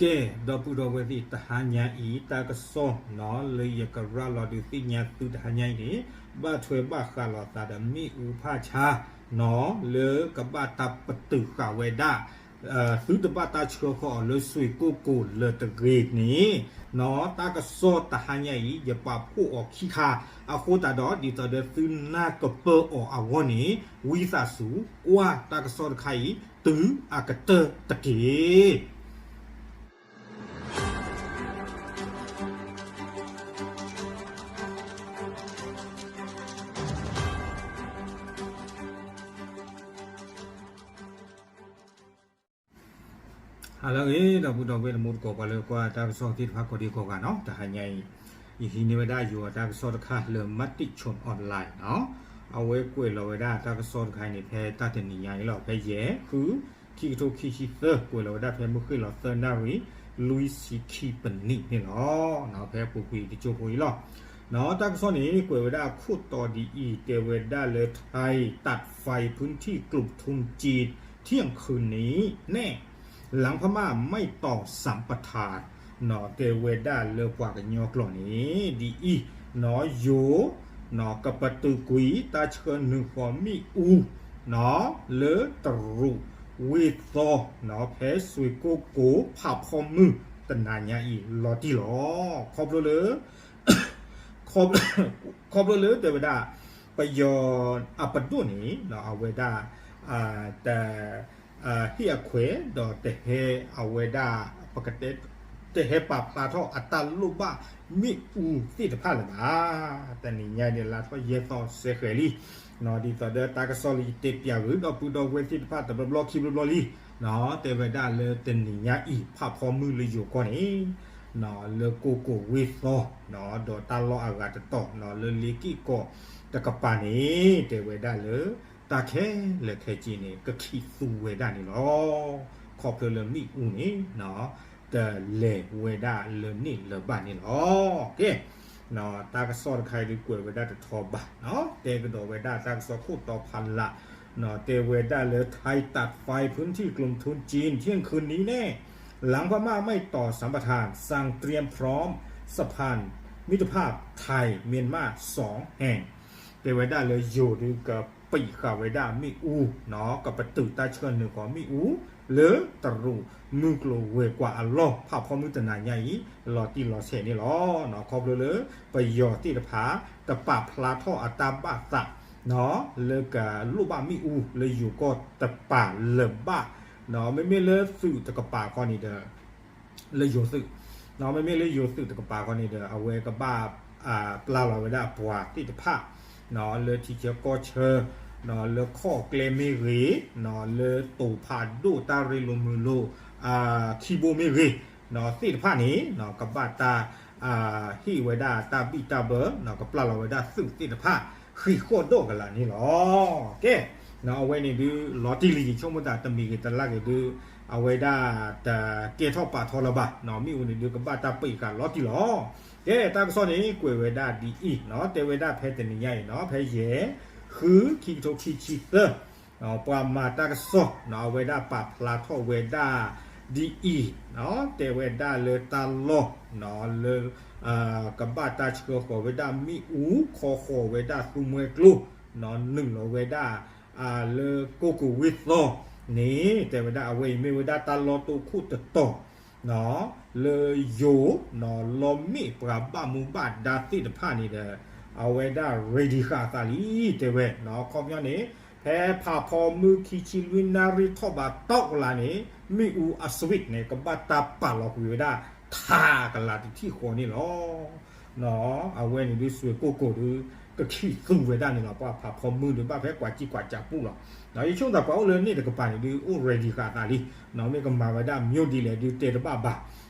ကဲ, ဒီပုၢ်ဒီဝဲၢ်သ့ၣ် တဟါညါအံၤ တၢ်ကစီၣ်နီၤ လၢယကရၤလီၤဒုးသ့ၣ်ညါသုတဟါညါအံၤန့ၣ် ဘၣ်ထွဲဘၣ်ဃးလိာ်သးဒီးမ့ၣ်အူဖၣ်ဆါနီၤ လၢကဘၣ်တၢ်ပတုာ်ဃာ်ဝဲဒၣ် သုတဘၣ်တၢ်ဆှၢဃီၤအီၤလၢစွ့ၣ်ကိၣ်ကိၤလၢၤတဂ့ၤန့ၣ်နီၤ တၢ်ကစီၣ်တဟါညါအံၤ ယပာ်ဖှိၣ်အီၤခံခါ, အဃိသတးဒီး ဒ်သိးဒီးသုနၢ်ကပၢအီၤအဂီၢ်န့ၣ် ဝံသးစူၤ ကွၢ်တၢ်ကစီၣ်တခါအံၤ တုၤအကတၢၢ်တက့ၢ်. ဟါလၢအဂ့ၤ ဒီပုၢ်ဒီဝဲၢ်တံၤသကိး ပှၤလၢကွၢ်တၢ်ကစီၣ်သ့ၣ်တဖၣ်ကိးဒံကိးဂၤနီၤ, တဟါညါအံၤ ယဟံးန့ၢ်ဝဲဒၣ်ယိၤအတၢ်ကစီၣ်တခါလၢ Matichon Online နီၤ, အဝဲကွဲးလီၤဝဲဒၣ်တၢ်ကစီၣ်တခါအံၤန့ၣ် ဖဲတၢ်တနံၤညါအံၤလီၤ. ဖဲယဲၢ် ဃု ခံကထိခံဆံသၢ ကွဲးလီၤဝဲဒၣ်ဖဲမုၢ်ဃ့ၢ်လီၤသၢနၣ်ရံၣ် လွံၢ်ဆံခံပနံးန့ၣ်လီၤ. ဖဲအပူၤကွံာ်တကၠိဖိအံၤလီၤ. တၢ်ကစီၣ်န့ၣ် ကွဲးဝဲဒၣ်အခိၣ်တီဒ်အံၤ, တဲဝဲဒၣ်လၢ ไทยตัดไฟพื้นที่กลุ่มทุนจีนเที่ยงคืนนี้แน่ หลังพม่าไม่ต่อสัมปทาน နီၤ, တဲဝဲဒၣ်လၢပှၤကညီကျိာ်န့ၣ် ဒ်အံၤ, နီၤ, ယိၤ နီၤ, ကပတုာ်ကွံာ်တၢ်ဆှၢနုာ်ဃီၤမ့ၣ်အူ နီၤ, လၢတရူးဝ့ၢ်သီ နီၤ, ဖဲစွ့ၣ်ကိၣ်ကိၤဖးဖီမုၢ်တနၤညါအံၤလီၤတံၢ်လီၤ. ခီဖျိလၢ ခီဖျိလၢတဲဝဲဒၣ် ပယီၤအပဒိၣ်န့ၣ် အဝဲဒၣ် တ ဟ့ၣ်အခွဲးဒီးတဟဲအဝဲဒၣ် ပကတဲ တဟဲပာ်ဖျါထီၣ်အတၢ်လိၣ်ဘၣ်မ့ၣ်အူသ့ၣ်တဖၣ်လၢၤဘၣ်. တနံၤညါအံၤန့ၣ် လါထီၣ်ယဲၢ်သီစဲဃဲၤလံ, ဒ်သိးဒီးတၢ်ကစီၣ်လၢယတဲပၠးဂ့ၤ ဒီပုၢ်ဒီဝဲၢ်သ့ၣ်တဖၣ် တဘျီဘျီခံဘျီဘျီလံ, တဲဝဲဒၣ်လၢတနံၤညါအံၤ ဖးဖီမုၢ်လၢယိၤကီၢ်န့ၣ် လၢကိၣ်ကိၤဝ့ၢ်သီ ဒီးတၢ်လီၢ်အဂၤတတီၤ လၢလ့က့ၢ်ကီးတကပၤန့ၣ် တဲဝဲဒၣ်လၢ တၢ်ခဲလၢာ်ခဲဆ့န့ၣ် ကခံးသူဝဲဒၣ်န့ၣ်လီၤ. ခီဖျိလၢမ့ၣ်အူန့ၣ် တလဲၤဝဲဒၣ်လၢန့ၣ်လၢၤဘၣ်န့ၣ်လီၤ. ကဲ တၢ်ကစီၣ်တခါအံၤဒုးကွဲးဝဲဒၣ်တထီဘၣ်, တဲကဒီးဝဲဒၣ်တၢ်ကစီၣ်ခိၣ်တီဖးလး, တဲဝဲဒၣ်လၢ ไทยตัดไฟพื้นที่กลุ่มทุนจีนเที่ยงคืนนี้แน่ หลังพม่าไม่ต่อสัมปทาน สั่งเตรียมพร้อมสะพานมิตรภาพไทยเมียนมาสองแห่ง တဲဝဲဒၣ်လၢယိၤဒုးက ပံာ်ဃာ်ဝဲဒၣ်မ့ၣ်အူ, ကပတုာ်တၢ်ဆှၢနုာ်ဃီၤမ့ၣ်အူ လၢတရူးမုၢ်ကျိၤဝဲၤကွာ်အလီၢ် ဖးဖီမုၢ်တနၤညါအံၤ လီၤတံၢ်လီၤဆဲးန့ၣ်လီၤ. ခီဖျိလၢ ပယီၤသ့ၣ်တဖၣ် တပာ်ဖျါထီၣ်အတၢ်ဘၣ်သး လၢကလိၣ်ဘၣ်မ့ၣ်အူလၢယိၤကီၢ်တပၤလၢၤဘၣ်, မ့မ့ၢ်လၢသုးတကပၤခီန့ၣ်ဒီး လၢယိၤသုး, မ့မ့ၢ်လၢယိၤသုးတကပၤခီန့ၣ်ဒီး အဝဲကဘၣ် ပျၢ်လီၤဝဲဒၣ်အပှၤသ့ၣ်တဖၣ် လၢထံဆၢကီၢ်ဆၢ, လၢခီၣ်ကျဲမ့ၢ်ဂ့ၤ, လၢတိၤဖးဒိၣ်တၢ်ရ့လိာ်မုာ်လိာ် ခံဘိမ့ၢ်ဂ့ၤ, သ့ၣ်တဖၣ်န့ၣ် ကဘၣ်တၢ် ဟ့ၣ်ဝဲဒၣ်တၢ်ဘံၣ်တၢ်ဘၢ, ကပျၢ်လီၤဝဲဒၣ်သုးသ့ၣ်တဖၣ် ဃံးဃီၣ်ဒီၣ်ကလာ်န့ၣ်လီၤ. ကဲ အဝဲန့ၣ်ဒုး လီၤတံၢ်လံ ယဆိကမိၣ်သးတမံၤဂ့ၤတလါဂ့ၤဒုး အဝဲဒၣ်တကဲထီၣ်ပာ်ထီလၢၤဘၣ်, မ့ၣ်အူန့ၣ်ဒုးကဘၣ်တၢ်ပံာ်ဃာ်လီၤတံၢ်လီၤ. ကဲ တၢ်ကစီၣ်န့ၣ် ကွဲးဝဲဒၣ်ဒ်အံၤ, တဲဝဲဒၣ်ဖဲတနံၤညါအံၤနီၤ ဖဲယဲၢ် ဃု ခံကထိခံဆံသၢ ပှၤမၤတၢ်ကစီၣ် အဝဲဒၣ်ပာ်ဖျါထီၣ်ဝဲဒၣ်ဒ်အံၤ, တဲဝဲဒၣ်လၢတၢ်လီၢ် လၢ ကဘၣ်တၢ်ဆှၢဃီၤဝဲဒၣ်မ့ၣ်အူ ခီဃီၤဝဲဒၣ်သူမွဲကျိ နုာ်လီၤဝဲဒၣ် လၢကိၣ်ကိၤဝ့ၢ်သီန့ၣ် တဲဝဲဒၣ်အဝဲအံၤမ့ၢ်ဝဲဒၣ်တၢ်လီၢ်တိခိၣ်တတီၤ လၢယိၤ လီမ့ၣ်ပှၤဘၣ်မူဘၣ်ဒါသ့ၣ်တဖၣ်န့ၣ်ဒီး အဝဲဒၣ် ready ဃာ်အသးလံ တဲဝဲ, ခီပညီန့ၣ် ဖဲဖးဖီမုၢ်ခံဆံလွံၢ်နၣ်ရံၣ်ထီၣ်ဘးတီကလးန့ၣ် မ့ၣ်အူအ switch န့ၣ် ကဘၣ်တၢ်ပာ်လီၤကွံာ်ဝဲဒၣ် ထးကလးတထံၣ်ဃီန့ၣ်လီၤ. အဝဲန့ၣ်ဒုးစွ့ၣ်ကိၣ်ကိၤဒုး ကခံးသူဝဲဒၣ်န့ၣ်လီၤ. ပှၤဖးဖီမုၢ်ဒုးဘၣ်ဖဲကွၢ်ကံၢ်ကွၢ်ကၠးပူၤလီၤ. ယဆိကမိၣ်သးပှၤအိၣ်လၢန့ၣ်တကပၤန့ၣ်ဒုး အိၣ် ready ဃာ်အသးလံ. မ့ၢ်ကမၤဝဲဒၣ်မျိဒ်လဲၣ်ဒုးတဲတဘၣ်ဘၣ်.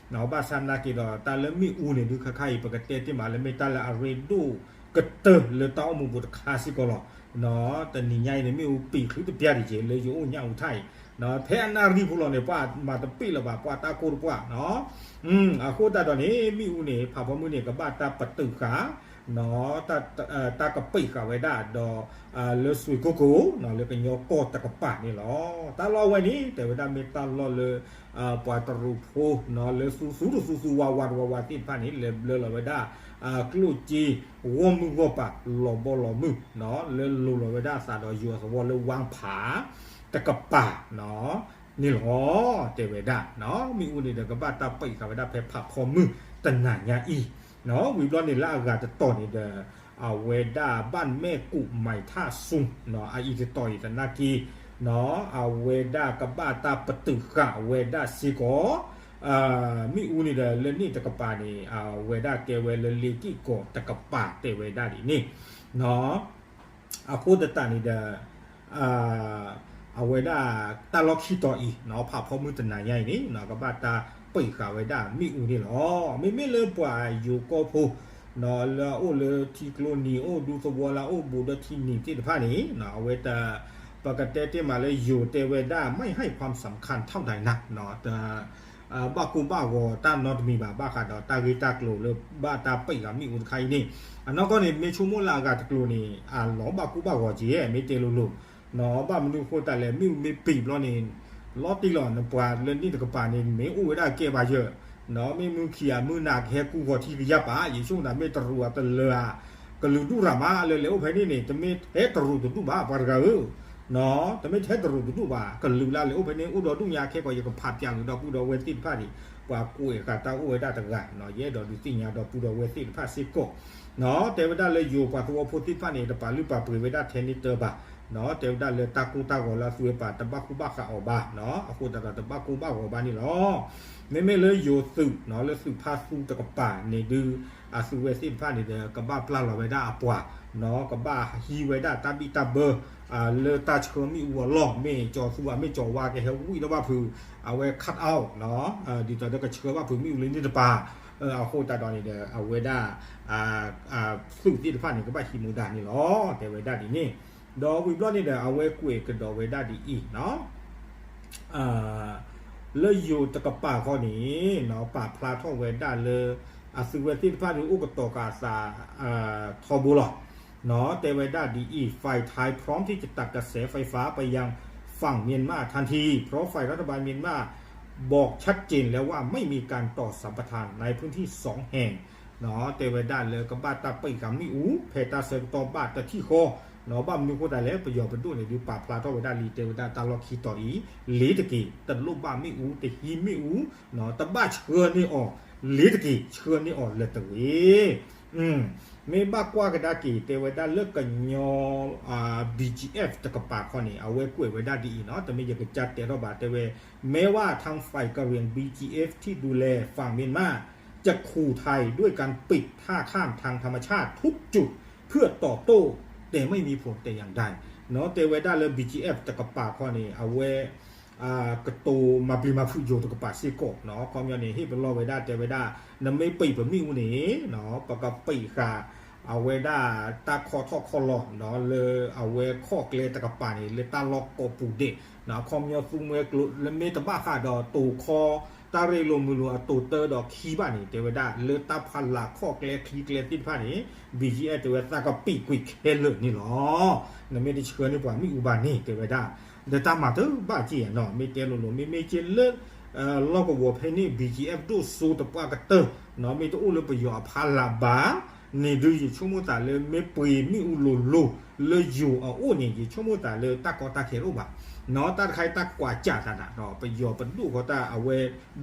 ဘၣ်ဆၣ်သနာ်က့ဒီး တၢ်လၢမ့ၣ်အူန့ၣ်ဒုး ခါခါအံၤ ပကတဲတ့ၢ်မးလၢမ့ၢ်တၢ်လၢအရ့ဒိၣ်ကတၢၢ်လၢတၢ်အိၣ်မူပူၤတခါစ့ၢ်ကီးလီၤ. တနံၤညါအံၤန့ၣ် မ့ၣ်အူပံာ်ချုးတပျၢ်ဒံးက့ၤ လၢယအိၣ်ညၣ်အူထၣ်အံၤ ဖဲအနၣ်ရံၣ်ဖိလီၤန့ၣ် ပှၤမၤတပ့ၢ်လၢၤဘၣ် ပှၤတၢ်ကိၢ်တပှၢ် အဃိသတးဒီးန့ၣ် မ့ၣ်အူန့ၣ် ဖးဖီမုၢ်န့ၣ် ကဘၣ်တၢ်ပတုာ်ဃာ် တၢ်ကပံာ်ဃာ်ဝဲဒၣ်ဒီး လၢစွ့ၣ်ကိၢ်ကိၢ် လၢကညီကီၢ်တကပၤန့ၣ်လီၤ. တၢ်လီၢ်ဝဲန့ၣ် တဲဝဲဒၣ်မ့ၢ်တၢ်လီၢ်လၢ ပှၤတရူးဖိ လၢသူသူတသူသူဝးဝးတဝးဝးသ့ၣ်တဖၣ်န့ၣ် လဲၤဘျၢလီၤဝဲဒၣ် ကျိၣ်စ့ ဂီၢ်မုၢ်ဂီၢ်ပၤ လီၤဘီလီၤမုၢ် လၢလိၤလီၤဝဲဒၣ်သးဒီးယိၤအသဝီလၢ ဝၣ်ဖး တကပၤ န့ၣ်လီၤ. တဲဝဲဒၣ် မ့ၣ်အူန့ၣ်ဒီး ကဘၣ်တၢ်ပံာ်ဃာ်ဝဲဒၣ်ဖဲဖးဖီမုၢ်တနၤညါအံၤ ဝံၤဘျီန့ၣ်လၢအဂၤတတီၤန့ၣ်ဒီး အဝဲဒၣ်ဘၣ်မဲာ်ကူးမၤထၣ်ဆူ အအံၤတတီၤအံၤသနာ်က့ အဝဲဒၣ်ကဘၣ်တၢ်ပတုာ်ဃာ်ဝဲဒၣ်စ့ၢ်ကီး မ့ၣ်အူန့ၣ်ဒီး လၢန့ၣ်တကပၤန့ၣ် အဝဲဒၣ်ကဲဝဲလၢလ့က့ၢ်ကီးတကပၤ တဲဝဲဒၣ်ဒ်န့ၣ် အဃိသတးန့ၣ်ဒီး အဝဲဒၣ်တၢ်လီၢ်ခံတီၤအံၤ ဖးဖီမုၢ်တနၤညါအံၤန့ၣ် ကဘၣ်တၢ်ပံာ်ဃာ်ဝဲဒၣ်မ့ၣ်အူန့ၣ်လီၤ. မ့မ့ၢ်လၢပှၤယိၤကီၢ်ဖိ လၢအအိၣ်လၢထံကျိနံၤ အိၣ်ဒူသဝီလၢအအိၣ်ဘူးဒီးထံနံၤသ့ၣ်တဖၣ်န့ၣ် အဝဲတ ပကတဲတ့ၢ်မးလၢယိၤတဲဝဲဒၣ် ไม่ให้ความสำคัญเท่าใดนัก ဘၣ်ကိၢ်ဘၣ်ဂီၤတၢ်နီတမံၤဘၣ် ဘၣ်ဃးဒီးတၢ်ဂ့ၢ်တၢ်ကျိၤလၢဘၣ်တၢ်ပံာ်ဃာ်မ့ၣ်အူတခါအံၤန့ၣ် အနီၢ်ကီၢ်န့ၣ် မ့ၢ်ဆိကမိၣ်လၢအဂၤတကျိၤန့ၣ် အလီၤဘၣ်ကိၢ်ဘၣ်ဂီၤက့ၤ မ့ၢ်တဲလိၤလိၤ ဘၣ်မနုၤအဃိသတးလဲၣ် မ့ၣ်အူမ့ၢ်ပံာ်ဘျီန့ၣ် လီၤတံၢ်လီၤ နပှၤလၢန့ၣ်တကပၤန့ၣ် မ့ၢ်အိၣ်ဝဲဒၣ်ကဲဘၣ်ယဲၢ် မ့ၢ်မုၢ်ခံဂၤမုၢ်နၤကဟဲကူၣ်ဂီၤထံကယၢ်ပာ် ယဆိကမိၣ်သးမ့ၢ်တရူးအတလၢာ်ဧါ ကလုာ်ဒူၣ်ရၣ်မးလၢလဲၤအိၣ်ဖဲန့ၣ်န့ၣ် တမ့ၢ်ထဲတရူးတဒူၣ်ဘၣ် ပှၤတဂၤဧၢ တမ့ၢ်ထဲတရူးတဒူၣ်ဘၣ် ကလုာ်လၢလဲၤအိၣ်ဖဲန့ၣ် အိၣ်ဒီးဒူၣ်ညါခဲကီး ယကဖးပၠးကဒီပုၢ်ဒီဝဲၢ်သ့ၣ်တဖၣ်န့ၣ် ပှၤကွဲးဃာ်တၢ်အိၣ်ဝဲဒၣ်တဂၤ ယအဲၣ်ဒိးဒုးသ့ၣ်ညါဒီပုၢ်ဒီဝဲၢ်သ့ၣ်တဖၣ်စ့ၢ်ကီး တဲဝဲဒၣ်လၢယိၤပှၤသဝီဖိသ့ၣ်တဖၣ်န့ၣ် တပာ်လုၢ်ပာ်ပှ့ၤဝဲဒၣ်ထဲန့ၣ်တၢ်ဘၣ် တဲဝဲဒၣ်လၢတၢ်ကိၢ်တၢ်ဂီၤလၢအသုဝဲပာ်တဘၣ်ကူဘၣ်ဃးအီၤဘၣ် အဃိသတးဒီးတဘၣ်ကိၢ်ဘၣ်ဂီၤဘၣ်န့ၣ်လီၤ. မ့မ့ၢ်လၢယိၤသုး လၢသုးဖါသူတကပၤန့ၣ်ဒုး အသုဝဲသ့ၣ်တဖၣ်န့ၣ်ဒီး ကဘၣ်ပျၢ်လီၤဝဲဒၣ်အပှၤ ကဘၣ်ဟံးဝဲဒၣ်တၢ်ဘံၣ်တၢ်ဘၢ လၢတၢ်ဆှၢမ့ၣ်အူအလီၢ် မ့ၢ်ကၠီၤသူဘၣ် မ့ၢ်ကၠီၤဝါ ကဟဲဝံၣ်ထီၣ်ဘၣ်ဖုး အဝဲ cut out ဒ်သိးဒီးကဆှၢဘၣ်ဖုးမ့ၣ်အူလၢန့ၣ်တပၤ အဃိသတးဒီးန့ၣ်ဒီး အဝဲဒၣ် သုးသ့ၣ်တဖၣ်န့ၣ် ကဘၣ်ဟံးမူဒါန့ၣ်လီၤ တဲဝဲဒၣ်ဒ်န့ၣ် ဒီးဝံၤဘျီန့ၣ်ဒီး အဝဲကွဲးကဒီးဝဲဒၣ်ဒ်အံၤ လၢယိၤတကပၤခီန့ၣ် ပာ်ဖျါထီၣ်ဝဲဒၣ်လၢ အသုဝဲသ့ၣ်တဖၣ်ဒုးအိၣ်ကတီၤဃာ်အသး ထီဘိလီၤ တဲဝဲဒၣ်ဒ်အံၤ ฝ่ายไทยพร้อมที่จะตัดกระแสไฟฟ้าไปยังฝั่งเมียนมาทันที เพราะฝ่ายรัฐบาลเมียนมาบอกชัดเจนแล้วว่าไม่มีการต่อสัมปทานในพื้นที่สองแห่ง တဲဝဲဒၣ်လၢကဘၣ်တၢ်ပံာ်ဃာ်မ့ၣ်အူ ဖဲတၢ်ဆၢကတီၢ်ဘၣ်တထံၣ်ဃီ ဘၣ်မနုၤအဃိသတးလဲၣ် ပယီၤပဒိၣ်န့ၣ်ဒုး ပာ်ဖျါထီၣ်ဝဲဒၣ်လံ တဲဝဲဒၣ်တၢ်လီၢ်ခံတီၤအံၤ လ့ၤတက့ၤ တလိၣ်ဘၣ်မ့ၣ်အူ တဟံးမ့ၣ်အူ တဘၣ်ဆှၢန့ၢ်အီၤ လ့ၤတက့ၤ ဆှၢန့ၢ်အီၤလၢၤတဂ့ၤ မ့ၢ်ဘၣ်ကွၢ်ကဒါက့ၤ တဲဝဲဒၣ်လၢကညီ BGF တကပၤခီန့ၣ် အဝဲကွဲးဝဲဒၣ်ဒ်အံၤနီၤ တမ့ၢ်ယကစၢ်တဲထီၣ်ဘၣ် တဲဝဲ แม้ว่าทางฝ่ายกะเหรี่ยง บีจีเอฟ ที่ดูแลฝั่งเมียนมาจะขู่ไทยด้วยการปิดท่าข้ามทางธรรมชาติทุกจุดเพื่อตอบโต้แต่ไม่มีผลแต่อย่างใด တဲဝဲဒၣ်လၢ BGF တကပၤခီန့ၣ် အဝဲ ကတိၤမၤပျံၤမၤဖုးယိၤတကပၤစ့ၢ်ကီးနီၤ အခီပညီန့ၣ် ဟ့ၣ်ပလီၢ်ဝဲဒၣ်တဲဝဲဒၣ် နမ့ၢ်ပံာ်ပမ့ၣ်အူန့ၣ် ပကပံာ်ဃာ် အဝဲဒၣ်တၢ်ခီထီၣ်ခီလီၤ လၢအဝဲခီၣ်ကျဲတကပၤန့ၣ် လၢတၢ်လီၢ်ကိးပူၤဒဲး အခီပညီသူမှဲကျိ လၢမ့ၢ်တဘၣ်ဃးဒီးတိၤခီ တၢ်ရ့လိာ်မုာ်လိာ်အတိၤတၢဒီးခံဘၣ်န့ၣ် တဲဝဲဒၣ် လၢတၢ်ဖီလာ်ခီၣ်ကျဲချံကျဲသ့ၣ်တဖၣ်န့ၣ် BGF တဲဝဲသးကပံာ်ကွံာ်ခဲလၢာ်န့ၣ်လီၤ. နမ့ၢ်တဆှၢန့ၢ်ပှၤမ့ၣ်အူဘၣ်န့ၣ် တဲဝဲဒၣ် ဒီးတၢ်မၤတဘၣ်က့ၤနီၤ မ့ၢ်တဲလိၤလိၤ မ့မ့ၢ်က့ၤလၢ လီၢ်ကဝီၤဖဲန့ၣ် BGF ဒိၣ်စိတပှၢ်ကတၢၢ် မ့ၢ်တအိၣ်လၢပယီၤအဖီလာ်ဘၣ်န့ၣ်ဒုး ယဆိကမိၣ်သးလၢမ့ၢ်ပှ့ၤမ့ၣ်အူလိၤလိၤ လၢယိၤအအိၣ်န့ၣ် ယဆိကမိၣ်သးလၢတၢ်ကီတၢ်ခဲတအိၣ်ဘၣ် နီၤ တၢ်တခါအံၤတၢ်ကွၢ်ကၢ်သး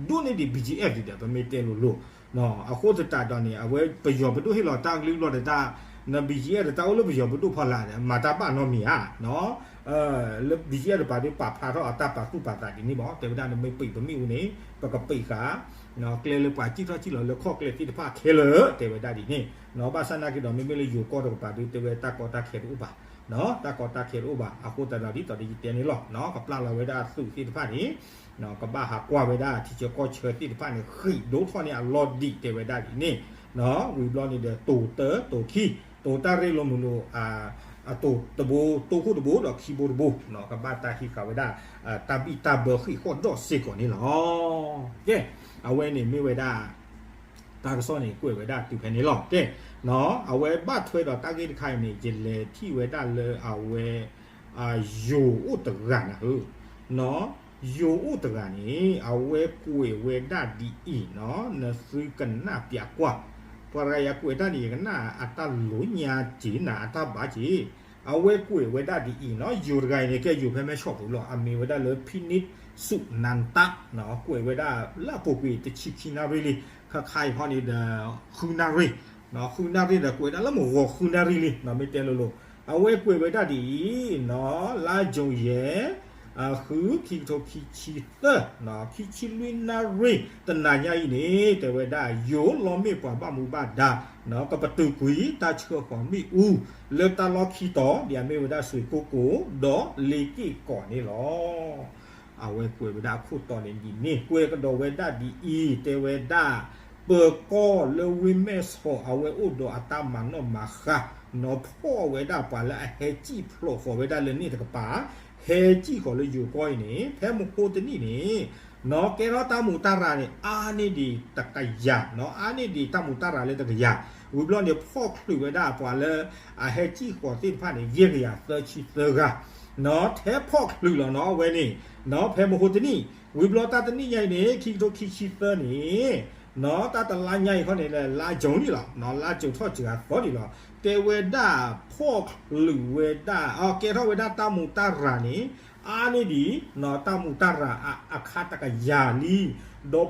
ဒၣ်ဒီး ပယီၤပဒိၣ်ဃီတၢ်အဝဲ ဒိၣ်န့ၢ်ဒံး BGF ဒံးဒီး ပမ့ၢ်တဲလိၤလိၤ အဃိသတးဒီးန့ၣ် အဝဲပယီၤပဒိၣ်ဟ့ၣ်လီၤတၢ်ကလုၢ်လီၤဒီးတၢ် န BGF ဒီးတၢ်အိၣ်လၢပယီၤပဒိၣ်ဖီလာ်ဒီး မၤတၢ်ဘၣ်နီတမံၤဧါ လၢ BGF တကပၤဒုးပာ်ဖျါထီၣ်အတၢ်ပာ်သူၣ်ပာ်သးဒ်န့ၣ်ဘၣ် တဲဝဲဒၣ်နမ့ၢ်ပံာ်ပမ့ၣ်အူန့ၣ် ပကပံာ်ဃာ် ကျဲလၢပှၤစံၣ်ထီၣ်စံၣ်လီၤလၢခီၣ်ကျဲသ့ၣ်တဖၣ်ခဲလၢာ် တဲဝဲဒၣ်ဒ်န့ၣ် ဘၣ်ဆၣ်နာ်က့ဒီး မ့မ့ၢ်လၢယိၤကီၢ်တကပၤဒုး တဲဝဲတၢ်ကီတၢ်ခဲတအိၣ်ဘၣ် တၢ်ကီတၢ်ခဲတအိၣ်ဘၣ် အဃိသတးဒီးဒ်သိးဒီးယတဲန့ၣ်လီၤ ကပျၢ်လီၤဝဲဒၣ်သုးသ့ၣ်တဖၣ်န့ၣ် ကဘၣ်ဟးကွၢ်ဝဲဒၣ်ထံဆၢကီၢ်ဆၢသ့ၣ်တဖၣ်န့ၣ် ဃံးဒိၣ်ထီၣ်န့ၢ်အလီၢ်ဒံးတဲဝဲဒၣ်ဒ်န့ၣ် ဝံၤဘျီန့ၣ်ဒီး တိၤတၢတိၤခံ တိၤတၢ်ရ့လိာ်မုာ်လိာ် အတိၤတဘိ တိၤခိၣ်တဘိ ဒီးခံဘိတဘိ ကဘၣ်တၢ်ဟံးဃာ်ဝဲဒၣ် တၢ်ဘံၣ်တၢ်ဘၢဃံးဃီၣ်ဒီၣ်စ့ၢ်ကီးန့ၣ်လီၤ. ကဲ အဝဲန့ၣ်မ့ၢ်ဝဲဒၣ် တၢ်ကစီၣ်န့ၣ် ကွဲးဝဲဒၣ်တုၤဖဲန့ၣ်လီၤ. ကဲ, အဝဲဘၣ်ထွဲဒီးတၢ်ဂ့ၢ်တခါအံၤန့ၣ် ယလဲၤထံၣ်ဝဲဒၣ်လၢအဝဲ ယိၤအိၣ်တဂၤနၤဧၢ, ယိၤအိၣ်တဂၤန့ၣ် အဝဲကွဲးဝဲဒၣ်ဒ်အံၤ, နသုကနၣ်ပျးကွၢ်, ပှၤတဂၤယကွဲးတၢ်န့ၣ် ယကနၣ်အတၢ်လိညါက့ၤ နအတၢ်ဘၣ်က့ၤ, အဝဲကွဲးဝဲဒၣ်ဒ်အံၤနီၤ, ယိၤတဂၤအံၤန့ၣ် ကဲယိၤဖဲမဲဆီးပူၤလီၤ, အမ့ၢ်ဝဲဒၣ်လၢ ဖံနံးစူးနၣ်တၢ်, ကွဲးဝဲဒၣ်လၢအပူၤကွံာ်တဆံခံနၣ်ရံၣ်လံ, ခါခါအံၤခီန့ၣ်ဒီး ဃုနၣ်ရံၣ်, ဃုနၣ်ရံၣ်ဒီးကွဲးဒၣ်လၢမုၢ်ဂီၤဃုနၣ်ရံၣ်လံ, မ့ၢ်တဲလိၤလိၤ, အဝဲကွဲးဝဲဒၣ်ဒ်အံၤနီၤ, လါ June ယဲၢ် အဃုခံကထိခံဆံသၢ, ခံဆံလွံၢ်နၣ်ရံၣ် တနၤညါအံၤန့ၣ် တဲဝဲဒၣ် ယိၤလီၤမ့ၢ်ပှၤဘၣ်မူဘၣ်ဒါ, ကပတုာ်ကွံာ်တၢ်ဆှၢဃီၤမ့ၣ်အူ လၢတၢ်လီၢ်ခံတီၤ ဒ်အမ့ၢ်ဝဲဒၣ်စွ့ၤကိၢ်ကိၤ ဒီးလ့က့ၢ်ကီးန့ၣ်လီၤ. အဝဲကွဲးဝဲဒၣ်အခိၣ်တီန့ၣ်ဒ်န့ၣ် ကွဲးကဒီးဝဲဒၣ်ဒ်အံၤ တဲဝဲဒၣ် ပၢၤကီၢ်လၢဝ့ၢ်မဲၢ်ဆီး အဝဲအိၣ်ဒီးအတၢ်မၤနီၣ်မၤဃါ, နီၤဖီၣ်ဝဲဒၣ်ပှၤလၢအဟဲစံၣ်ဖျိးဃီၤဝဲဒၣ်လၢန့ၣ်တကပၤ, ဟဲစံၣ်ဃီၤလၢယိၤကီၢ်အံၤန့ၣ် ဖဲမဟိတနံၣ်န့ၣ် နီၤကဲထီၣ်တၢ်မူးတၢ်ရၤန့ၣ် အါန့ၢ်ဒံးတကယၤ, နီၤအါန့ၢ်ဒံးတၢ်မူးတၢ်ရၤလၢတကယၤ, ဝံၤဘျီန့ၣ် ဖီၣ်ချုးဝဲဒၣ်ပှၤလၢ အဟဲစံၣ်ဃီၤသ့ၣ်တဖၣ်န့ၣ် ယဲၢ်ကယၤသၢဆံသၢဂၤ, နီၤထဲဖီၣ်ချုးလီၤနီၤ အဝဲန့ၣ်, နီၤဖဲမဟိတနံၣ်, ဝံၤဘျီတၢ်တနံၣ်ညါအံၤန့ၣ် ခံကထိခံဆံသၢန့ၣ်, နီၤတၢ်တလါညါအံၤခီန့ၣ် လါ June လံလီၤ, နီၤလါ June ထီၣ်စှၤသီဒံးလီၤ, တဲဝဲဒၣ်ဖီၣ်ချုးဝဲဒၣ် ကဲထီၣ်ဝဲဒၣ်တၢ်မူးတၢ်ရၤန့ၣ် အါန့ၢ်ဒံး နီၤတၢ်မူးတၢ်ရၤအခါတကယၤလံ, ဒီး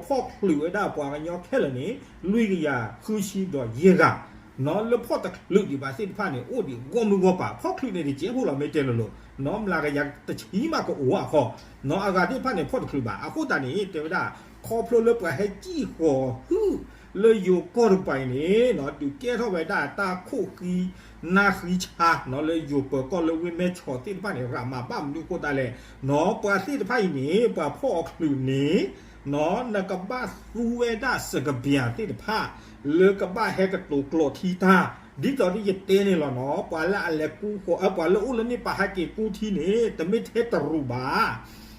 ဖီၣ်ချုးဝဲဒၣ်ပှၤကညီခဲလၢာ်န့ၣ် လွံၢ်ကယၤဃုဆံဒီးယဲၢ်ဂၤ, နီၤလၢဖီၣ်တချုးဒံးဘၣ်သ့ၣ်တဖၣ်န့ၣ် အိၣ်ဒံးဂီၢ်မုၢ်ဂီၢ်ပၤ, ဖီၣ်ချုးန့ၣ်တစဲးဖိလီၤ မ့ၢ်တဲလိၤလိၤ, နီၤမျးကယၤတဆံမးကအိၣ်အခီ, နီၤအဂၤသ့ၣ်တဖၣ်န့ၣ် ဖီၣ်တချုးဘၣ်, အဃိသတးန့ၣ် တဲဝဲဒၣ် ခီဖျိလၢပှၤဟဲစံၣ်ဃီၤဟုၣ် လၢယိၤကီၢ်တကပၤအံၤန့ၣ် နီၤဒုးကဲထီၣ်ဝဲဒၣ်တၢ်ခိၣ်ဃံ နၢ်ဃံဆါ, နီၤလၢယိၤပၢၤကီၢ်လၢဝ့ၢ်မဲၢ်ဆီးသ့ၣ်တဖၣ်န့ၣ် ရၤမၤဘၣ်မနုၤအဃိသတးလဲၣ်, နီၤပှၤသ့ၣ်တဖၣ်အံၤန့ၣ် ပှၤဖီၣ်အီၤချုးန့ၣ် နီၤနကဘၣ်သူဝဲဒၣ်စကဘၠၣ်သ့ၣ်တဖၣ် လၢကဘၣ်ဟဲကတိၤကျိးထံတၢ်, ဒ်သိးဒ်ယတဲန့ၣ်လီၤနီၤ, ပှၤလၢအလဲၤကူဃီၤ ပှၤလၢအိၣ်လၢန့ၣ်ပာ်ဟဲက့ၤကူထံန့ၣ် တမ့ၢ်ထဲတရူးဘၣ်,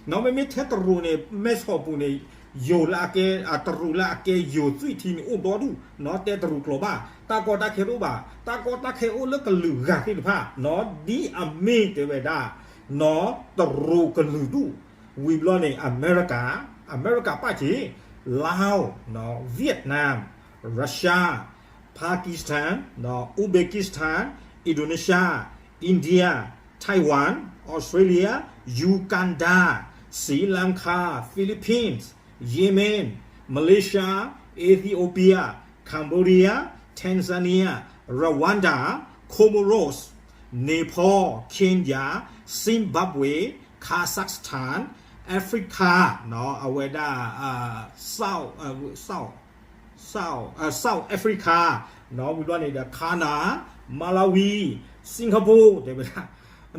နီၤမ့မ့ၢ်ထဲတရူးန့ၣ် မဲၢ်ဆီးပူၤန့ၣ် ယိၤလၢအကဲ တရူးလၢအကဲယိၤသွံၣ်ထံန့ၣ်အိၣ်ဒီဒူၣ်, နီၤတဲတရူးကျိာ်ဘၣ်, တၢ်ကီတၢ်ခဲတအိၣ်ဘၣ်, တၢ်ကီတၢ်ခဲအိၣ်လၢကလုာ်ဂၤသ့ၣ်တဖၣ်, နီၤဒ်အမ့ၢ်တဲဝဲဒၣ် နီၤတရူးကလုာ်ဒူၣ်, ဝံၤဘျီန့ၣ် အမဲရကၤ, အမဲရကၤပာ်က့ၤ Laos, Vietnam, Russia, Pakistan, Uzbekistan, Indonesia, India, Taiwan, Australia, Uganda, Sri Lanka, Philippines, Yemen, Malaysia, Ethiopia, Cambodia, Tanzania, Rwanda, Comoros, Nepal, Kenya, Zimbabwe, Kazakhstan, Africa, အဝဲဒၣ် South, South, South Africa, ဝံၤဘျီန့ၣ်ဒီး Ghana, Malawi, Singapore တဲဝဲဒၣ်,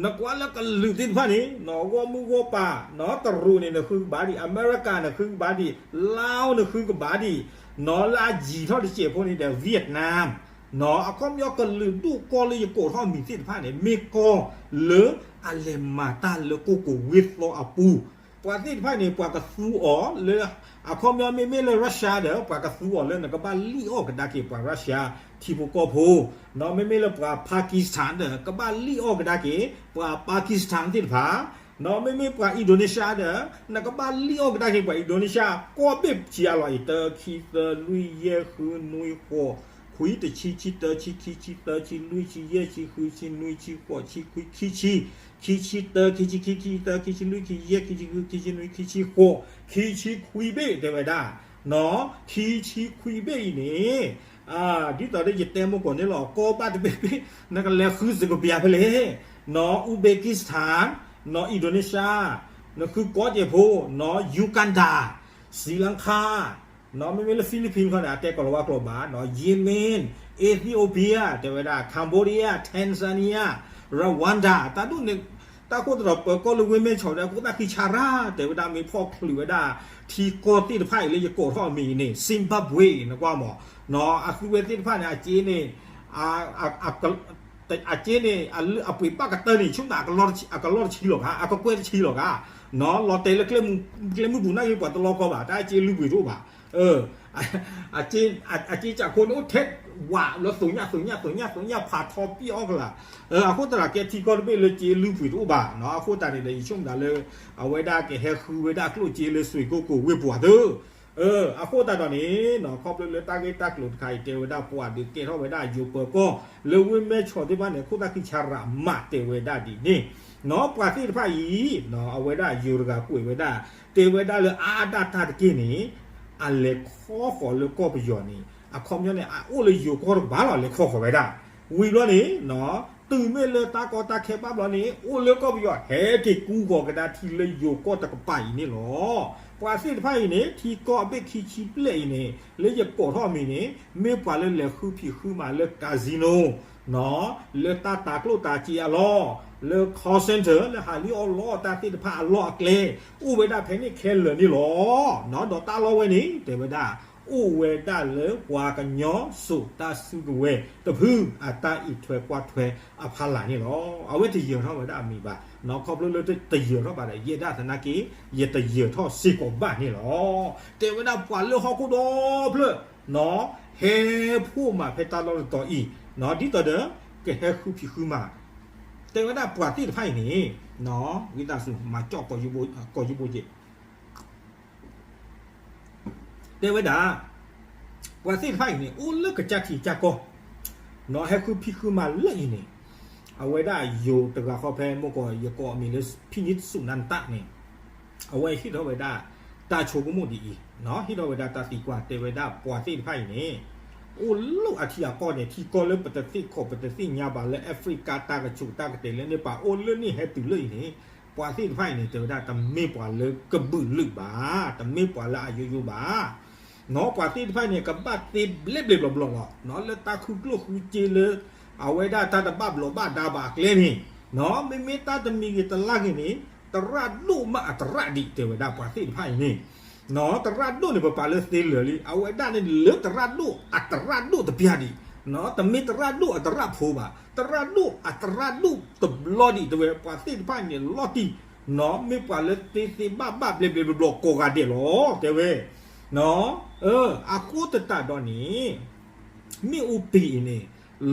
နကွၢ်လၢကလုာ်သ့ၣ်တဖၣ်န့ၣ် နီၤဂီၢ်မုၢ်ဂီၢ်ပၤ, နီၤတရူးန့ၣ် နဃုကဘၣ်ဒံး, အမဲရကၤနဃုကဘၣ်ဒံး, Laos နဃုကဘၣ်ဒံး, နီၤလၢအယံၤထီၣ်တစဲးဖိန့ၣ်ဒီး Vietnam, နီၤအခီပညီကလုာ်ဒူၣ်ကီၢ်လၢယကိးထီၣ်မံၤသ့ၣ်တဖၣ်န့ၣ် မ့ၢ်ကီၢ်လၢအလဲၤမၤတၢ်လၢကီၢ်ကိးဝ့ၢ်သီအပူၤ, ပှၤသ့ၣ်တဖၣ်န့ၣ် ပှၤကသူအီၤလၢ အခီပညီမ့မ့ၢ်လၢ Russia ဒီး ပှၤကသူအီၤလၢနကဘၣ်လံၣ်အီၣ်ကဒါက့ၤပှၤ Russia ထံဖိကီၢ်ဖိ, နီၤမ့မ့ၢ်လၢပှၤ Pakistan ဒီး ကဘၣ်လံၣ်အီၣ်ကဒါက့ၤ ပှၤ Pakistan သ့ၣ်တဖၣ်, နီၤမ့မ့ၢ်ပှၤ Indonesia ဒီး နကဘၣ်လံၣ်အီၣ်ကဒါက့ၤပှၤ Indonesia ကီၢ်ဘ့ၣ်ဆံးအါလီၤအံၤ တၢ ခံ သၢ လွံၢ် ယဲၢ် ဃု နွံ ဃိး ခွံ တဆံ ဆံ တၢ ဆံ ခံ ဆံ သၢ ဆံ လွံၢ် ဆံ ယဲၢ် ဆံ ဃု ဆံ နွံ ဆံ ဃိး ဆံ ခွံ ခံဆံ, ခံဆံတၢ ခံဆံခံ ခံဆံသၢ ခံဆံလွံၢ် ခံဆံယဲၢ် ခံဆံဃု ခံဆံနွံ ခံဆံဃိး ခံဆံခွံဘ့ၣ်တဲဝဲဒၣ်, နီၤ ခံဆံခွံဘ့ၣ်အံၤန့ၣ် ဒ်သိးဒီးယတဲမိၢ်ကီၢ်န့ၣ်လီၤ ကီၢ်ဘၣ်တဘ့ၣ်ဘ့ၣ် နကလဲၤဃုစကဘၠၣ်ဖဲလဲၣ်, နီၤ Uzbekistan, နီၤ Indonesia, နဃုကီၢ်စဲးဖိ, နီၤ Uganda, Sri Lanka, နီၤမ့မ့ၢ်လၢ Philippines ခီန့ၣ် အတဲကီၤလၤဝါကျိာ်ဘၣ်, နီၤ Yemen, Ethiopia တဲဝဲဒၣ် Cambodia, Tanzania, Rwanda တၢ်ဒိၣ်န့ၣ် တၢ်ခိၣ်သဒီးပၢၤကီၢ်လၢဝ့ၢ်မဲၢ်ဆီးဒီး အခိၣ်သၣ်ဃံဆါရၣ် တဲဝဲဒၣ် မ့ၢ်ဖီၣ်ချုးဝဲဒၣ် ထံကီၢ်သ့ၣ်တဖၣ်အံၤလၢယကိးထီၣ်အမံၤအံၤန့ၣ် Zimbabwe နကွၢ်မး, နီၤ အသုဝဲသ့ၣ်တဖၣ်န့ၣ် အစ့န့ၣ် အစ့န့ၣ် အပှ့ၤဘၣ်ကတၢၢ်န့ၣ် ဆိကမိၣ်အကလီၢ်တဆံလီၤဂာ်, အကကွဲၢ်တဆံလီၤဂာ်, နီၤ လီၤတဲာ်လၢ ကျဲမုၢ်ပူၤနာ်က့ ပှၤတလီၤကီဘၣ်, တၢ်အစ့လုၢ်ပှ့ၤတအိၣ်ဘၣ်, အစ့စးခိန့ၣ်အိၣ်ထဲဝးလၢသိညၣ်သိညၣ်သိညၣ်သိညၣ်ဖးထီပံၣ်အီၣ်ကလာ်, အဃိသတးဒီးကဲထံကီၢ်တဘ့ၣ်လၢစ့လုၢ်ပှ့ၤတအိၣ်ဘၣ်နီၤ, အဃိသတးန့ၣ်ဒီး ယဆိကမိၣ်သးလၢ အဝဲဒၣ်ကဟဲဃုဝဲဒၣ်ကျိၣ်စ့လၢစွ့ၣ်ကိၢ်ကိၢ်ဝ့ၢ်ပှၢ်သၢ အဃိသတးဒီးန့ၣ် ခီဖျိလၢတၢ်ဂ့ၢ်တၢ်ကျိၤတခါအံၤ တဲဝဲဒၣ်ပှၤဒုးကဲထီၣ်ဝဲဒၣ်ယိၤပၢၤကီၢ် လၢဝ့ၢ်မဲၢ်ဆီးသ့ၣ်တဖၣ်န့ၣ် ခိၣ်သၣ်ခံဆါရးမးတဲဝဲဒၣ်ဒ်န့ၣ်နီၤ, ပှၤသ့ၣ်တဖၣ်အံၤ အဝဲဒၣ်ယိၤတဂၤကွဲးဝဲဒၣ် တဲဝဲဒၣ်လၢအါဒၣ်တၢ်တက့ၢ်န့ၣ် အလဲၤခီဃီၤလၢကီၢ်ပယီၤန့ၣ် အခီပညီန့ၣ် အအိၣ်လၢယိၤကီၢ်တကပၤလီၤ လဲၤခီဃီၤဝဲဒၣ်, ဝံၤဘျီန့ၣ် တုၤမ့ၢ်လၢတၢ်ကီတၢ်ခဲဘၣ်ဘျီန့ၣ် အိၣ်လၢကီၢ်ပယီၤဟဲက့ၤကူဃီၤကဒါထံလၢယိၤကီၢ်တကပၤအံၤန့ၣ်လီၤ. ပှၤသ့ၣ်တဖၣ်အံၤန့ၣ် ထံကီၢ်အဘ့ၣ်ခံဆံဘျဲၣ်အံၤန့ၣ် လၢယကိးထီၣ်အမံၤန့ၣ် မ့ၢ်ပှၤလၢလဲၤဃုဖံးဃုမၤလၢ casino လၢတၢ်တၤကျိၣ်တၤစ့အလီၢ်, လၢ call center လၢဟးလံၣ်အီၣ်လီအီၣ်တၢ်သ့ၣ်တဖၣ်အလီၢ်အကျဲ အိၣ်ဝဲဒၣ်ဖဲန့ၣ်ခဲလၢာ်န့ၣ်လီၤ. ဒီးတၢ်လီၢ်ဝဲန့ၣ် တဲဝဲဒၣ် အိၣ်ဝဲဒၣ်လၢပှၤကညီစိာ်တၢ်စုကဝဲၤတဖု အတၢ်အံးထွဲကွၢ်ထွဲအဖီလာ်န့ၣ်လီၤ. အဝဲတယၢၤထီၣ်ဝဲဒၣ်အမံၤဘၣ်နီၤ, ခီဖျိလၢတယၢၤထီၣ်ဘၣ်ဒီး ယဲဒၣ်သနာ်က့ ယတယၢၤထီၣ်စ့ၢ်ကီးဘၣ်န့ၣ်လီၤ. တဲဝဲဒၣ်ပှၤလၢဟီၣ်ခိၣ်ဒီဖျၢၣ်နီၤ ဟဲဖှိၣ်မၤဖဲတၢ်လီၢ်တတီၤအံၤ ဒ်သိးဒီး ကဟဲဃုဖံးဃုမၤ တဲဝဲဒၣ်ပှၤသ့ၣ်တဖၣ်အံၤန့ၣ် ဝံသးစူၤ မၤကၠီၣ်ကီးယိဘိက့ၤ တဲဝဲဒၣ် ပှၤသ့ၣ်တဖၣ်အံၤန့ၣ် အိၣ်လၢကစၢ်ထံကစၢ်ကီၢ်နီၤ, ဟဲဃုဖံးဃုမၤလၢအံၤန့ၣ် အဝဲဒၣ်ယိၤတဂၤဃီဖဲ မ့ၢ်ကီး ယကိးအမံၤလၢ ဖံနံၣ်စူၣ်နါတၢ်န့ၣ် အဝဲဟ့ၣ်ထီၣ်ဝဲဒၣ် တၢ်ဆိကမိၣ်ဒ်အံၤနီၤ, ဟ့ၣ်ထီၣ်ဝဲဒၣ်တၢ်သံကွၢ် တဲဝဲဒၣ်ပှၤသ့ၣ်တဖၣ်အံၤန့ၣ် အိၣ်လၢအထံအကီၢ်န့ၣ် ထံကီၢ်လၢပတသ့ၣ်ခီၣ်ပတသ့ၣ်ညါဘၣ်လၢ Africa တၢ်ကဆူးတၢ်ကတဲာ်လၢန့ၣ် ပှၤအိၣ်လၢန့ၣ်ဟဲတုၤလၢအံၤန့ၣ် ပှၤသ့ၣ်တဖၣ်အံၤန့ၣ် တဲဝဲဒၣ်တမ့ၢ်ပှၤလၢကဘုးလုာ်ဘၣ်, တမ့ၢ်ပှၤလၢအယိယိဘၣ် နီၤ, ပှၤသ့ၣ်တဖၣ်န့ၣ် ကဘၣ်သ့ဘျဲၣ်ဘျဲၣ်ဘျီဘျီလီၤနီၤ, လၢတၢ်ခုကျိၣ်ဃုစ့လၢ အဝဲဒၣ်တၢ်တဘၣ်ဘျီးဘၣ်ဒါဘၣ်အကျဲန့ၣ်နီၤ, မ့မ့ၢ်တၢ်တမံၤဂ့ၤတလါဂ့ၤန့ၣ် သရၣ်ဒိၣ်မးအသရၣ်ဒံး တဲဝဲဒၣ်ပှၤသ့ၣ်တဖၣ်အံၤန့ၣ်နီၤ, သရၣ်ဒိၣ်န့ၣ် ပပာ်လၢသ့လၢာ်လံ, အဝဲဒၣ်န့ၣ်လၢသရၣ်ဒိၣ်အသရၣ်ဒိၣ်တပျၢ်ဒံးနီၤ, တမ့ၢ်သရၣ်ဒိၣ်အသရၣ်ဖိဘၣ်, သရၣ်ဒိၣ်အသရၣ်ဒိၣ်တဘျီဒံး တဲဝဲ ပှၤသ့ၣ်တဖၣ်န့ၣ်လီၤတံၢ်နီၤ, မ့ၢ်ပှၤလၢသ့သ့ဘၣ်ဘၣ်ဘျဲၣ်ဘျဲၣ်ဘျီဘျီကိးဂၤဒဲးလီၤ တဲဝဲ နီၤ, အဃိသတးဒီးန့ၣ် မ့ၣ်အူပံၤအံၤန့ၣ်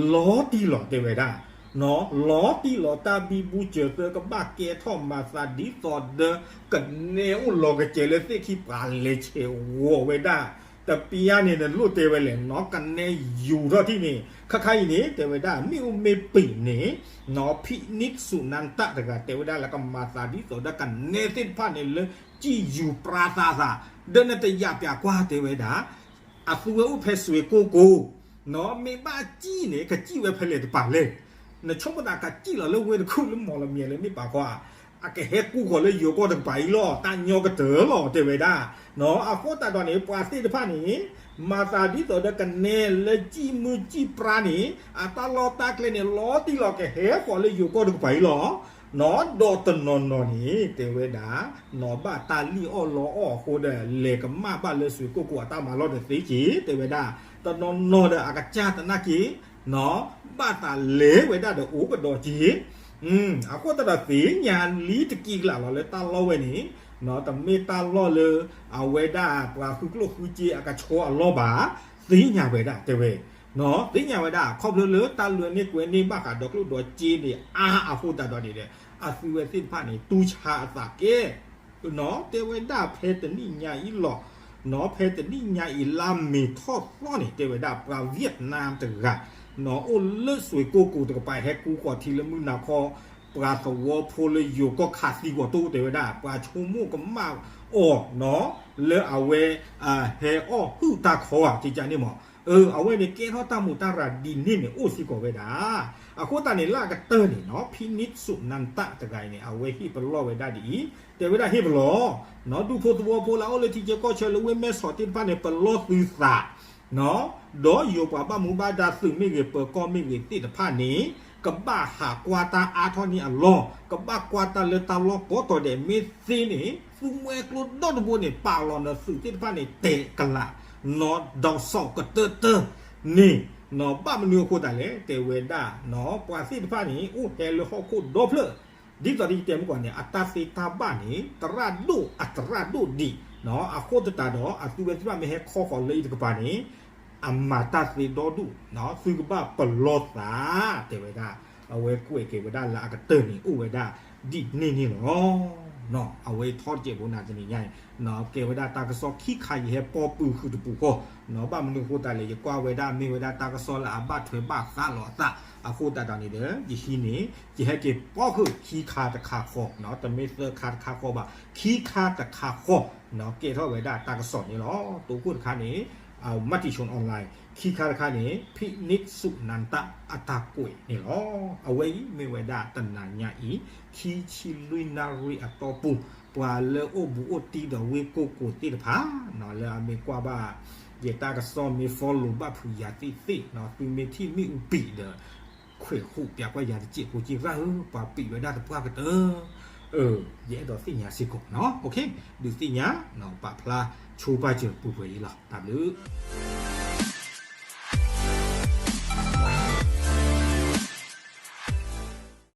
လီၤတံၢ်လီၤ တဲဝဲဒၣ်, နီၤ, လီၤတံၢ်လီၤ တၢ်ဘံဘူစၢၤသၢ ကဘၣ်ကဲထီၣ်မၤသးဒ်သိးဒီး ကနဲအိၣ်လီၤကစဲၤလၢသ့ၣ်ခံ ပှၤလဲၤဆဲးဂီၤဝဲဒၣ်, တပျၢ်န့ၣ် နလိၣ်တဲဝဲလဲၣ်နီၤ, ကနဲယူၤထီၣ်ထံၣ်န့ၣ် ခါခါအံၤန့ၣ် တဲဝဲဒၣ် မ့ၣ်အူမ့ၣ်ပံၤန့ၣ် နီၤ, ဖံနံၣ်စူၣ်နါတၢ်တဂၤ တဲဝဲဒၣ်လၢကမၤသးဒ်သိးဒီးကနဲသ့ၣ်တဖၣ်န့ၣ်လၢ စံၣ်ယူၤပြါသးသး ဒီးနတယာ်ပျးကွၢ် တဲဝဲဒၣ် အသူဝဲအိၣ်ဖဲစွ့ၣ်ကိၢ်ကိၢ်, နီၤ, မ့ၢ်ဘၣ်စံၣ်န့ၣ် ကစံၣ်ဝဲဖဲလဲၣ်တပၤလဲၣ်, နဆိကမိၣ်သးကစံၣ်လီၤလၢဝ့ၢ်တခူၣ်လၢမီၢ်လမၠဲၤလၢန့ၣ်ပာ်ခီဧါ, အကဟဲကူဃီၤလၢယိၤကီၢ်တကပၤအံၤလီၤ, တၢ်ညီကတၢၢ်လီၤ တဲဝဲဒၣ်, နီၤ, အဃိသတးဒီးန့ၣ် ပှၤသ့ၣ်တဖၣ်န့ၣ် မၤသးဒ်သိးဒီးကနဲလၢစံၣ်မုၢ်စံၣ်ပြါန့ၣ် အတၢ်လီၢ်တၢ်ကျဲန့ၣ် လီၤတံၢ်လီၤ ကဟဲဃီၤလၢယိၤကီၢ်တကပၤအံၤလီၤ, နီၤ, ဒီးတနီၤနီၤန့ၣ် တဲဝဲဒၣ် နီၤ, ဘၣ်တၢ်လံၣ်အီၣ်လီအီၣ်အဃိဒီး လဲၤကမၣ်ဘၣ်လၢစွ့ၣ်ကိၢ်ကိၢ်အတၢ်မၤလီၢ်တသ့က့ၤ တဲဝဲဒၣ်, တနီၤနီၤဒီးအကစၢ်သနာ်က့ နီၤ, ဘၣ်သးလဲၤဝဲဒၣ်ဒီးအိၣ်ကဒီးက့ၤ, အဃိသတးဒီးသ့ၣ်ညါလံတက့ၢ်ကလာ်လီၤလၢတၢ်လီၢ်ဝဲန့ၣ်, နီၤ, တမ့ၢ်တၢ်လီၢ်လၢ အဝဲဒၣ်ပှၤဃုကျိၣ်ဃုစ့အကဆှီအလီၢ်ဘၣ်, သ့ၣ်ညါဝဲဒၣ် တဲဝဲ နီၤ, သ့ၣ်ညါဝဲဒၣ် ခီဖျိလၢတၢ်လၢန့ၢ်ကွဲန့ၢ်ဘၣ်ဃးဒီးကျိၣ်ဒီးစ့န့ၣ် အါအဃိသတးဒီးန့ၣ်ဒီး အသုဝဲသ့ၣ်တဖၣ်န့ၣ် တူၢ်ဆါအသးကဲ နီၤ, တဲဝဲဒၣ်ဖဲတနံၣ်ညါအံၤလီၤ, နီၤ, ဖဲတနံၣ်ညါအံၤလါမ့ၤထီၣ်သီန့ၣ် တဲဝဲဒၣ်ပှၤ Vietnam တဂၤ, နီၤ, အိၣ်လၢစွ့ၣ်ကိၢ်ကိၢ်တကပၤ ဟဲကူဃီၤထံလၢမုၢ်နၤခီ ပှၤသဝီဖိလၢယိၤကီၢ်ခးသံကွၢ်တိၢ် တဲဝဲဒၣ် ပှၤဆိကမိၣ်ကမၣ်အီၤ, နီၤ, လၢအဝဲ ဟဲအီၣ်ဟုၣ်တၢ်ခီဧါ ကကန့ၣ်မး, အဝဲန့ၣ်ကဲထီၣ်တၢ်မူးတၢ်ရၤဒ်န့ၣ်န့ၣ် အိၣ်စ့ၢ်ကီးဝဲဒၣ် အဃိသတးန့ၣ် လၢအကတၢၢ်န့ၣ်နီၤ ဖံနံၣ်စူၣ်နါတၢ်တဂၤအံၤန့ၣ် အဝဲဟ့ၣ်ပလီၢ်ဝဲဒၣ်ဒ်အံၤ, တဲဝဲဒၣ်ဟ့ၣ်ပလီၢ်, နီၤ, ဒူၣ်ဖိသဝီဖိလၢအအိၣ်လၢထံဆၢကီၢ်ဆၢလၢဝ့ၢ်မဲၢ်ဆီးသ့ၣ်တဖၣ်န့ၣ် ပလီၢ်သုသး, နီၤ, ဒီးယိၤပှၤဘၣ်မူဘၣ်ဒါသုးမ့ၢ်ဂ့ၤ ပၢၤကီၢ်မ့ၢ်ဂ့ၤသ့ၣ်တဖၣ်န့ၣ် ကဘၣ်ဟးကွၢ်တၢ်အါထီၣ်န့ၢ်အလီၢ်, ကဘၣ်ကွၢ်တၢ်လၢတၢ်လီၢ်ကိးတီၤဒဲး မ့ၢ်သ့န့ၣ် သူမှဲကျိဒီတဘိန့ၣ် ပာ်လီၤနသုးသ့ၣ်တဖၣ်န့ၣ် တဲာ်ကလာ်, နီၤ, ဒီးစီၤကတၢၢ်တၢၢ်န့ၣ် နီၤ, ဘၣ်မနုၤအဃိသတးလဲၣ် တဲဝဲဒၣ် နီၤ, ပှၤသ့ၣ်တဖၣ်န့ၣ် အိၣ်ဟဲလၢဟီၣ်ခိၣ်ဒီဖျၢၣ်, ဒ်သိးဒီးယတဲမုၢ်ကီးန့ၣ် အတၢ်သ့တၢ်ဘၣ်န့ၣ် သရၣ်ဒိၣ်အသရၣ်ဒိၣ်ဒံး, အဃိသတးဒီး အသုဝဲသ့ၣ်တဖၣ်မ့ၢ်ဟဲခီဃီၤလၢအံၤတကပၤန့ၣ် အမၤတၢ်သ့ဒီဒူၣ် သုကဘၣ်ပလီၢ်သး တဲဝဲဒၣ် အဝဲကွဲးက့ၤဝဲဒၣ်လၢအကတၢၢ်န့ၣ် အိၣ်ဝဲဒၣ်ဒ်န့ၣ်န့ၣ်လီၤ. အဝဲထီတစဲးဖိနၤတနံၤညါအံၤ ကဲဝဲဒၣ်တၢ်ကစီၣ်ခံခါယဟဲပိာ်ပုၢ်ဃုာ်တပူၤဃီ ဘၣ်မနုၤအဃိသတးလဲၣ် ယကွၢ်ဝဲဒၣ်မ့ၢ်ဝဲဒၣ်တၢ်ကစီၣ်လၢအဘၣ်ထွဲဘၣ်ဃးလီၤအသး အဃိသတးဒီးန့ၣ်ဒီး ယဟံးန့ၣ် ယဟဲက့ၤပိာ်ဃုာ်ခံခါတခါဃီ တမ့ၢ်သၢခါတခါဃီဘၣ် ခံခါတခါဃီ ကဲထီၣ်ဝဲဒၣ်တၢ်ကစီၣ်န့ၣ်လီၤ. တိခိၣ်တခါန့ၣ် မၤတံၤဆိ online ခံခါတခါန့ၣ် ဖိနံးစူနၣ်တၢ်အတၢ်ကွဲးန့ၣ်လီၤ. အဝဲအံၤမ့ၢ်ဝဲဒၣ်တနၤညါအံၤ ခံဆံလွံၢ်နၣ်ရံၣ်အတီၢ်ပူၤ ပှၤလၢအိၣ်ဘူးအိၣ်တံၢ်ဒီးဝ့ၢ်ကိၢ်ကိၤသ့ၣ်တဖၣ် လၢအမ့ၢ်ကွၢ်ဘၣ် ယတၢ်ကစီၣ်မ့ၢ် follow ဘၣ်ဖုးယၤသ့ၣ်သ့ၣ် သုမ့ၢ်ထံၣ်မ့ၣ်အူပံာ်ဒီး ခွဲးဃူးပျးကွၢ်ယၤတစဲးဖိက့ၤရၣ်ဧၢ ပှၤပံာ်ဝဲဒၣ်သပှၢ်ကတၢၢ် ယအဲၣ်ဒိးသ့ၣ်ညါစ့ၢ်ကီးနီၤ ဒုးသ့ၣ်ညါ ပာ်ဖျါဆိပာ်စၢၤပူၤပှဲၤအံၤလီၤ တၢ်ဘျုး